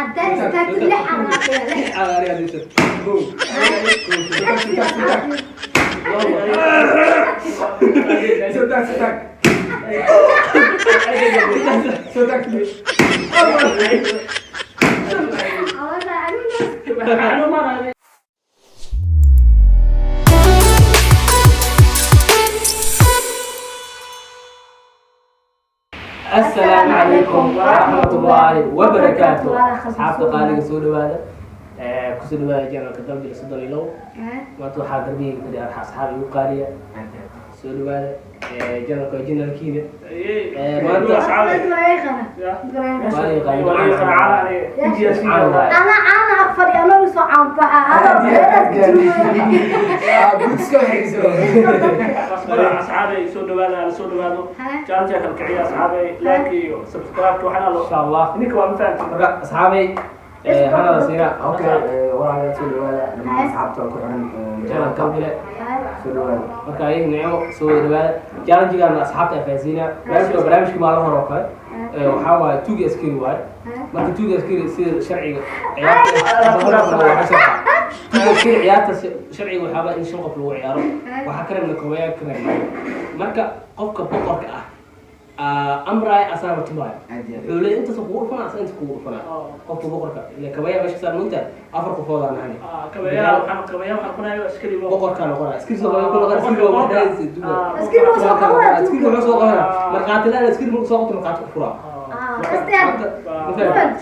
Haddaan istaagto lix calaamad lix. Soo taag, soo taag. Soo taag. Awada Asalaamu calaykum waraxmatullaahi wabarakaatu. Asxaabta qaaliga, soo dhawaada, kusoo dhawaada channelka Daljir 32. Maanta waxaa garbihayga fadhiya asxaab igu qaaliya. Soo dhawaada, channelka waa channelkiina. Maanta Ana caana ag fadhiya, anoo isoo caanbaxa anoo Buutiska waxayso. Asxaabay, soo dhawaada, soo dhawaado. Channelka kala kiciya, asxaabay, like iyo subscribe waxana loo Insha Allah. Ninka waa mafahanti. Marka asxaabay, hanada siina. Okay, walaalayaal, soo dhawaada dhammaan asxaabta ku xiran channelka Daljir. Soo dhawaada. Marka ayaga nicmo, soo wada dhawaada. Challengegaana asxaabta ay fahansiinaa. Barnaamijka waa barnaamijkii maalin hore oo kale. Waxaa waaye tuugi askari waaye. Marka tuugi askari sida sharciga ciyaarta, tuugi askari ciyaarta sharciga waxaa in shan qof lagu ciyaaro. Waxaa ka rabna kobayaa ka rabna. Marka qofka boqorka ah amraay asaaba tumaayo. Aad iyo aad. Wuxuu leeyahay intaas kugu dhufanaa, asa inta kugu dhufanaa. Qofka boqorka ile kabaya meesha saar moogtahay, afar qofoodaa nahane. Kabayaa waxaan kunayo askari. Boqorkaa noqonaa, askari soo ku noqonaa, askari waa waxdaaysa duga. Askari waa soo qabanaa. Askari wuxuu soo qabanaa markhaati la-aan. Askari markuu soo qabto, markhaati ku furaa.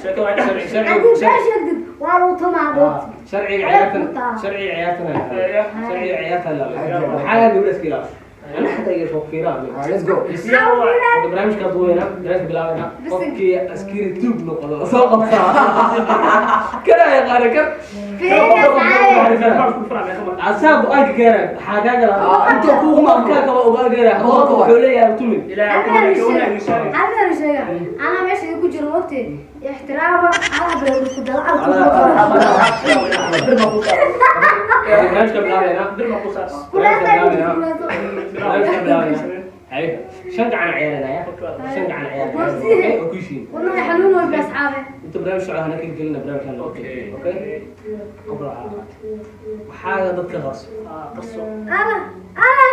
Sheeko waa Haddii baa sheegtid waa lagu tumaa dhoot. Sharciga ciyaartan, sharciga ciyaartan, sharciga ciyaartan waxaa gabadha iska ilaali. Ana xataa iga soo fiiraa. Let's go. Marka barnaamijkaas weynaa, barnaamijka bilaabayna. Qofkii askari tuug noqdo soo qabtaa kana yaqaana kan asaa go-aanka gaara waxaa kaa gala Intuu kuu umarkaa kaba ogaan gaara. Boqorka wuxuu leeyahay tumin. Halkan sheega anaa meesha ku jiro waqti ixtiraama alaha baa ku dala. Barnaamijka bilaabayna, barnaamijka bilaabayna. Hay, shan gacan ciyaaranaya, shan gacan ciyaaranaya oo ku heshiin. Wallahi xanuun way asxaabe. Inta barnaamij socda hana ka gelina barnaamijkan. Okay, qof waxaa waxaaga dadka qarso. Ana ana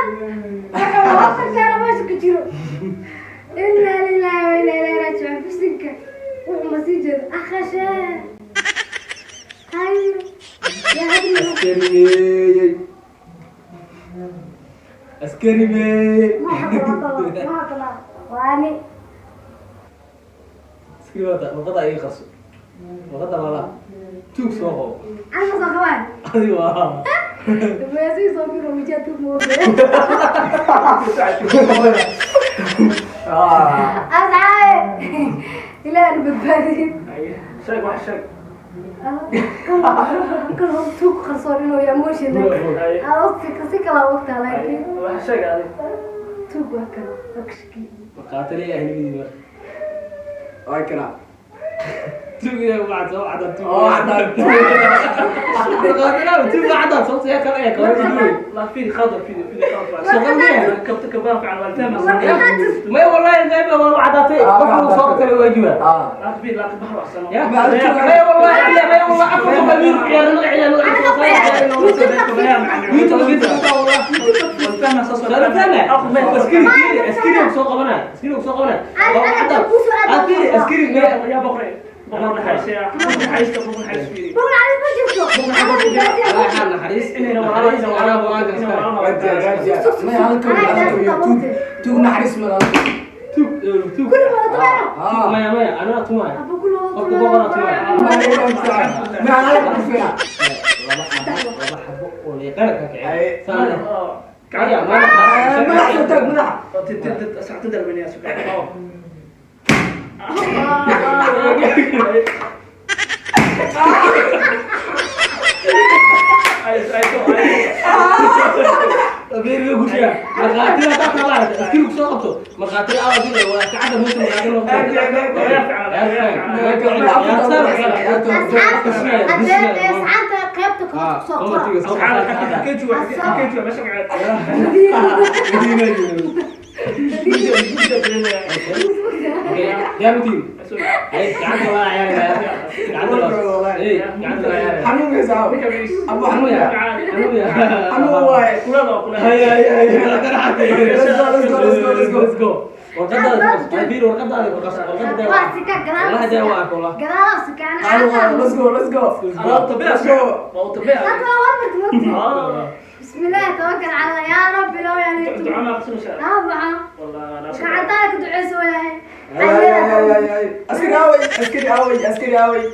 waxa kana meesha ku jiro, inna lillahi wa inna ilayhi raaji'uun. Bisinka wuxuu ma sii jeedo akhashe hay ya hadri. Askari askari meeyey. Ma hadla, ma hadla waani. Askari wata warqada iga qarso, warqada lala tuug soo qabo. Ana soo qabaan. Adi waa. Meesii soo firo wijiga tuug moo. Asxaabe, ilaahay badbaadiyo. Sheeg, wax sheeg. Kan tuug qarsoon inuu yahay mooshin si kala ogtaa, laakiin wax sheeg adi. Tuug waa kan akshki. Markhaati leeyahay nibadii marka. Waa kana. Tuug ilaahay waa soo cadaan tuug. Oo cadaan. Markhaati leeyahay tuug waa cadaan sababta yaa kale ayaa kala duwan. لا في خاطر في في خاطر. Shaqo weyn. كبت كبان فعل والتام. May wallahi qayb waa cadaatay, qofku soo qabtay waajiba. لا في لا بحر احسن. Ya may wallahi biya may wallahi afar qof amiir ciyaar magac ciyaar magac soo saar YouTube YouTube wallahi. والفهم اساس. Soo fahma askari askari soo qabanaa, askari soo qabanaa. Askari askari. يا بقري بقر نحيس يا نحيس بقر نحيس فيه. Buug cali ma jirto ana badbaadiya. Waxaan naxariis naxariis anaa go'aanka iskale. Tuug naxariis ma laha. Tuug tuug. Kulli wada tumaano. Tuug maya maya, anaa tumaya. Abu kulli wada. Qofka boqoraa tumaya. Ma halka ku fiican. Laba xabo, laba xabo oo leeqana ka kicin saan kaya. Madax soo taag, madax. تدر من يا سكر. Abeeriga gushiga markhaatida taa kala askarigu soo qabto markhaatida awadin waa kacada muuta markhaati loo. Asxaabta qaybta kale soo qora. Gacanta. Xanuun gaysaa. Abu xanuun ya. Xanuun waaye. Hay hay hay. Let's go, let's go, let's go, let's go. Let's go. Warqadaada fiir, warqadaada warqadaada. Waa sika gadaal. Wallahi dee waa arko, wallah. Gadaal sikaan. Xanuun waaye. Let's go, let's go. Let's go. Hadda waa warmarta waqti. Bismillaah, tawakkal cala Allah. Yaa Rabbi low yaa liitu. Haa gacantaada ku duceyso waayahay. Ay, ay, ay, ay, ay. Askari aaway, askari aaway, askari aaway.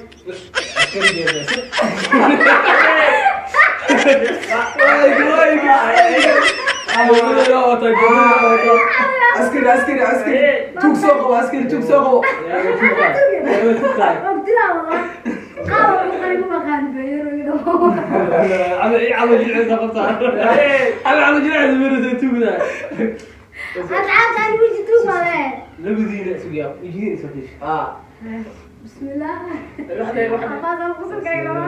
Askari, askari, askari. Tuug soo qabo, askari, tuug soo qabo. Waqtigaa wallah. Qaar wuxuu qarin u aqaan beero iyo Asxaabtaan weji tuug baa leeyahay. Ah. Bismillaah. Abadan qusulkayga lama.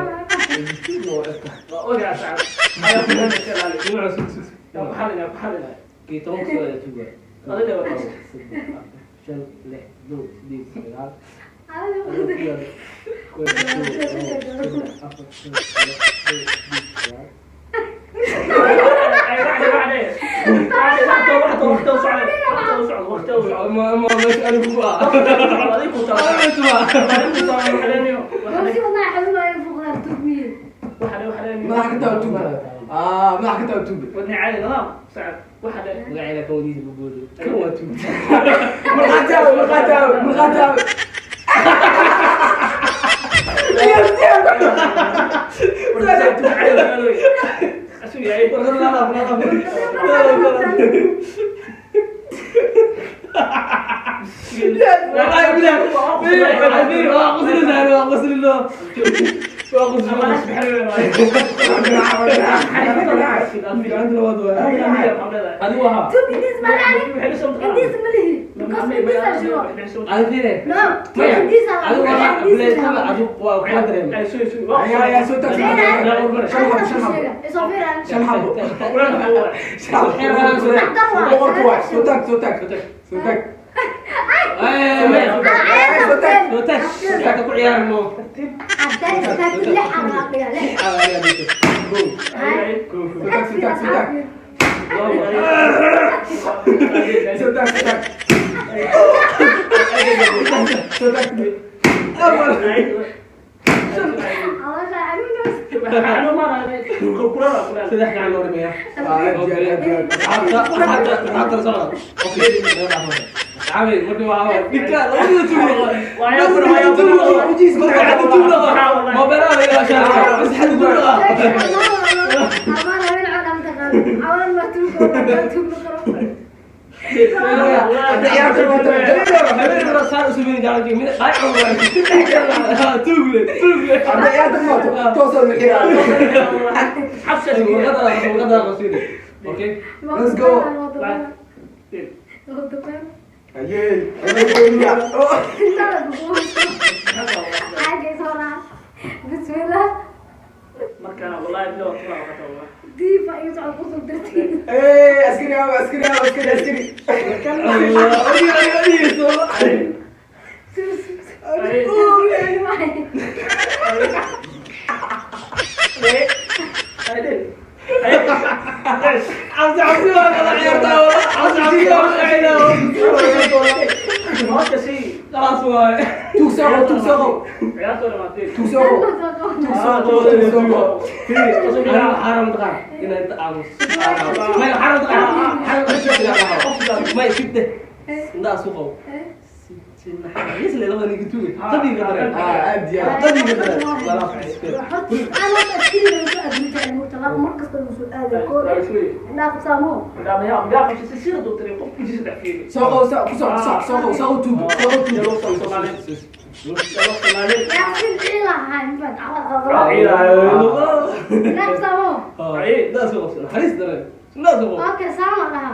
Waqti wallahi xanuun baa iga fuuqdaa tuug miye. Madaxa ka tago tuuga. Ah, madaxa ka tago tuuga. Markhaati aaway, markhaati aaway, markhaati aaway. Yes, yes. Tuug indiis ma laha. Indiis ma lihi. Because indiis aa jiro. No, tuug indiis aa laha. Ay, ay, ay, soo tag, soo tag. Shan xabo, shan xabo. Isoo fiiran. Shan xabo. Shan xabo. Boqorku waay. Soo tag, soo tag. Soo tag. Haddaan istaagto lix aan waa dhigaa, lix. Soo tag, soo tag, soo tag. Soo tag, soo tag. Soo tag. Caloosha xanuunaysa. Ah, aad iyo aad, aad iyo aad. Amaan habeen cod ama taqaano. Cawalan ma tuug oo ma tuug ma qaro. Hadda ciyaarta waa tahay. Hadda ciyaarta ma wato. Toos oo la xiraa. Let's go. Ayey. Ayey. Oh. Bismillah. Diifa iyo socod qosol dartiis. Hey, askari aaway, askari aaway, askari, askari. Sus, sus. Tuug soo qabo, tuug soo qabo. Tuug soo qabo. Tuug soo qabo, tuug soo qabo. Ah, aad iyo aad. Ana askari baan soo aadmay murtala mar kasta uu soo aaday koor. Indhaha qabsaamo. Soo qabo, soo ku soo, ku soo, soo qabo, soo qabo tuuga, soo qabo tuuga. Yaasin ciilahay mabad cawad cawad. Indhaha qabsaamo. Okay, saama dhaha.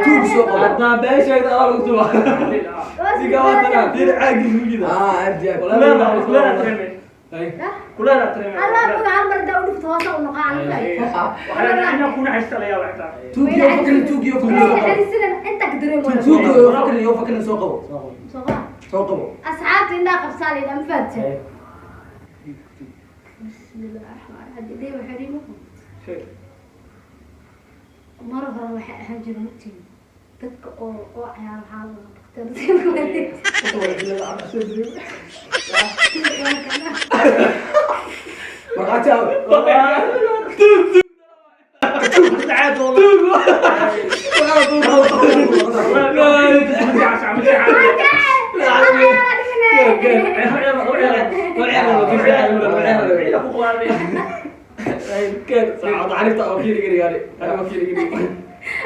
Tuug soo qabo. Ah, aad iyo aad. Allah buga hal mar intaa u dhufto hoos u noqo aan Tuug iyo fakrin, tuug iyo fakrin soo qabo. Xariisidan inta ka dareemo. Tuug iyo fakrin, iyo fakrin soo qabo. Soo qabo. Soo qabo. Asxaabta indhaha qabsaa la yidhaha, ma fahamteen? Bismillahi raxmaani raxiim. Hadda waxay dhihi mar hore waxay ahaan jireen mugtiin dadka oo ciyaar waxaa la dhakhtar. Markhaati aawe.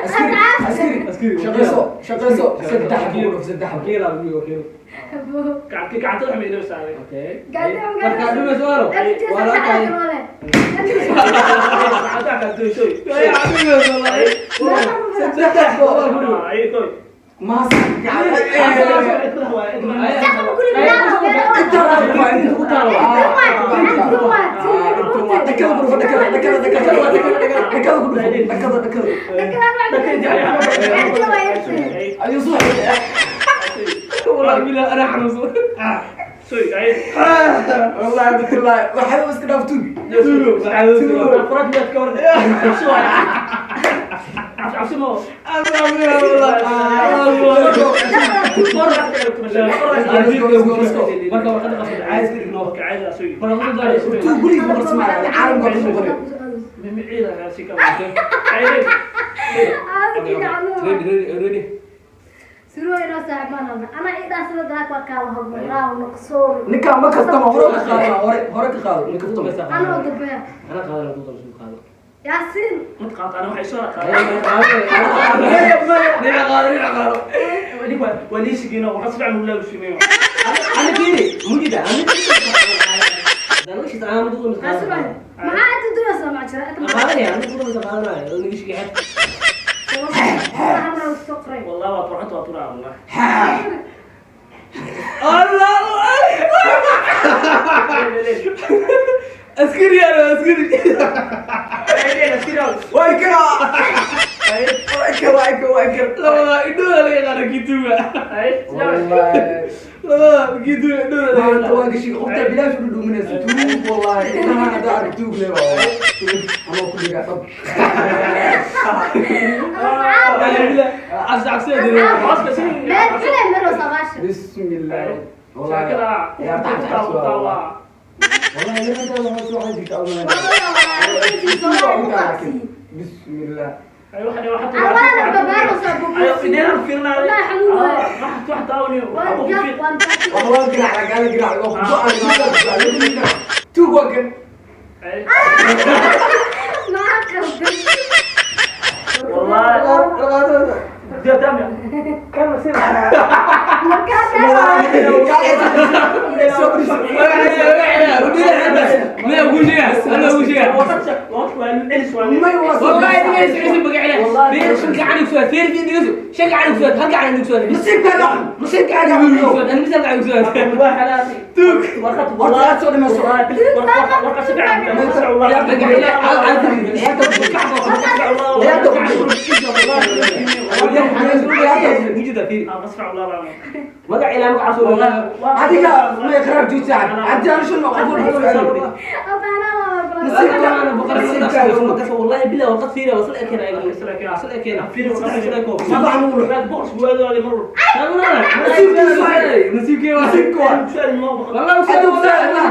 Askari, askari, shaqayso, shaqayso. Saddex buu dhuf, saddex buu. Maas. Dhakada ku dhufo, dhakada, dhakada, dhakada, dhakada, dhakada ku dhufo, dhakada, dhakada. Ayuu soo والله بالله انا حنوصل. Wallahi billahi, waxay iska dhaaf tuug. Tuug guriga ma qarsamaayo, caalamka ku muuqanayo. Ninkaan ma kaftama, hore ka qaado, hore, hore ka qaado, ma kaftama. انا قادر اقول شو قادر. ياسين. انا فيني مجد انا انا وش انا مدوق. maxaa inta dumaysa ma jira? قادر انا مدوق قادر انا ايش قاعد. الله اسكري انا اسكري. Way kara, way kara, way kara, way kara. لا لا إنه لا يقدر كيتوبة. Wallahi. لا كيتوبة إنه لا. Maanta waa gashi qofta bilaash u dhuuminaysa tuug, wallahi inahan haddaa arag tuug le waa anoo ku dhigaa dhab. عبس عبس. Bismillah, wallahi ciyaarta cabsi waa wallahi. Wallahi ninkan waxaa soo xajigta awlan. Bismillah. Waa garaac, lagaala garaac, waa ku go'an, tuug waa kan. ما أقول شيء أنا أقول شيء. May waa. والله إني إيش بقى عليه فين شو قاعد يسوي فين فين يسوي شو قاعد يسوي هل قاعد يسوي؟ Nasiibkaa dhac, nasiibkaa dhac. أنا مثل قاعد يسوي. Horta aad soo dhamayso. magac ilaa magacaas oo Adiga ma iqraar joog saaxib haddii aan shan qof walba su'aalo. والله بالله وقت فينا وصل اكل وصل اكل نسيب كيف nasiibka waa والله وصل والله وصل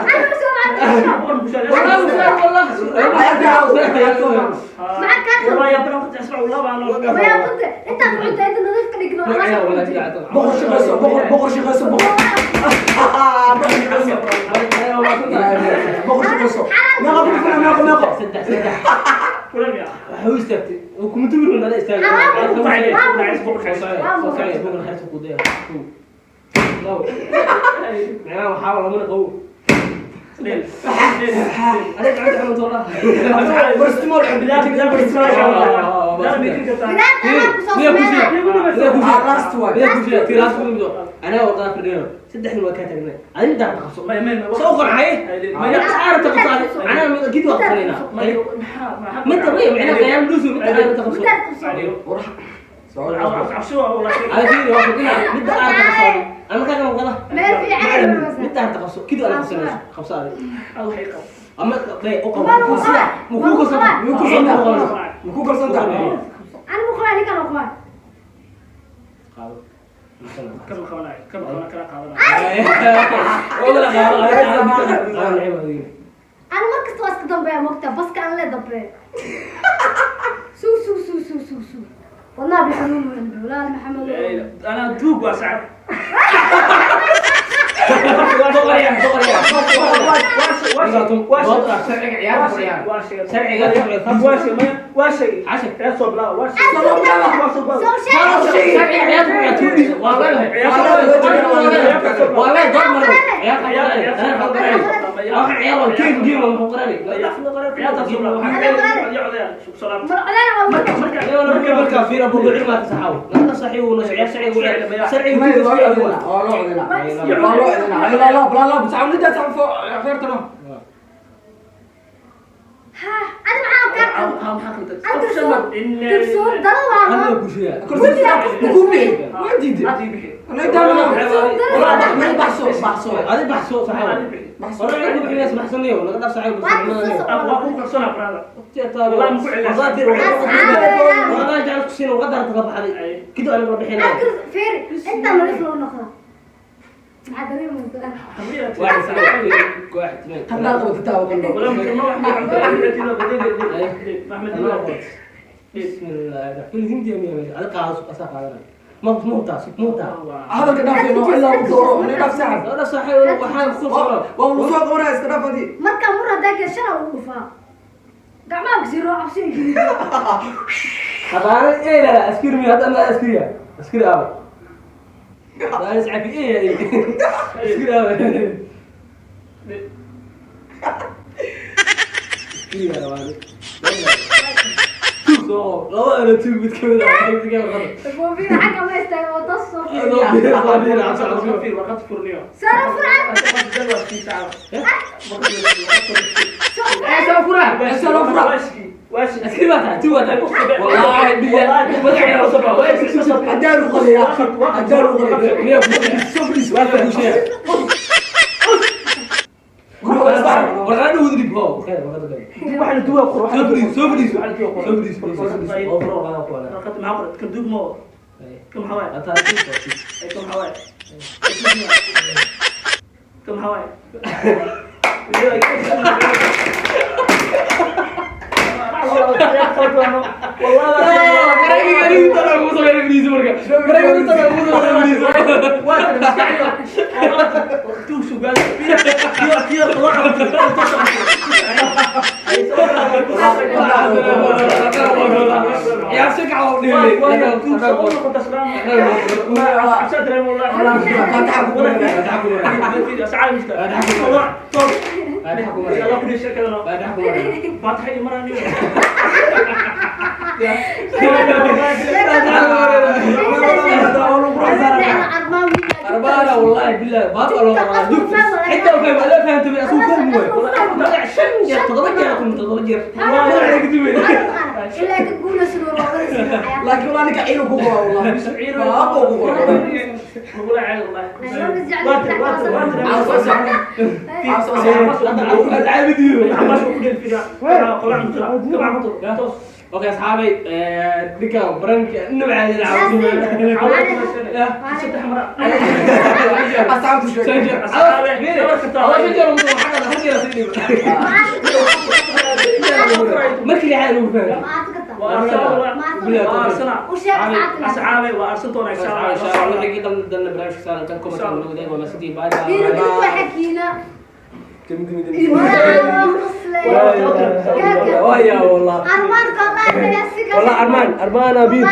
والله. Boqor shaqayso, boqor, boqor shaqayso, boqor, boqor shaqayso. Meeqa ku dhufana? Meeqa, meeqa? saddex saddex waxuu istaagtay kuma duwin wala istaagay. macnaha waxaa lamana qabo عليك عندي حمد والله. Barastimool cun. Last one. انا والله في الرياض saddex waa kaa taagnaa adin intaa qabso soo qorxay ma عارف تقص انا اكيد وقفنا ما انت معناها قيام لوسو انت عارف تقص على فكره واخذ midda aad qabso. أنا كان وقلا ما في عين أنت هتقص كده أنا خمسة خمسة هذه أو حيقة أما لا أقوى مكوك صنع مكوك صنع مكوك صنع أنا مقوى عليك أنا مقوى كم خوانا كم خوانا كلا قادنا أنا ما كنت واسك ضبع مكتب بس كان لا ضبع سو سو سو سو سو سو والله بيحنون من ولا محمد أنا دوب واسع أنا معاك تكسور ضرورة بسم الله في الهندي يا على قاعد أساق على ما موتا موتا هذا كده في نوع إلا ودوره أنا نفس عارف أنا صحيح وحال خلص والله ورا استنافة دي مركب مرة ذاك الشرع وقفها قعمك زيرو عشرين طبعا إيه لا أسكر مي هذا أنا أسكريا أسكر أبا لا أسعى في إيه أسكر أبا أسكر أبا لا أنا توب بتكمل بوبينا حاجة ما يستاهل وتصل كم حوالي أربعة والله بالله باطل والله حتى لو فهم لا فهمت من أصول كل طلع شن تضرجر تضرجر إلا تقول سرور لكن والله أنا كعيل وقوة والله قوة عيل والله اوكي اصحابي ديكا برانك نبع العب أصحابي وأرسلتونا إن شاء الله إن شاء الله حقيقة بدنا برنامج سنة كان كومنت وما سيدي بعد والله أرمان والله أرمان أرمان أبي.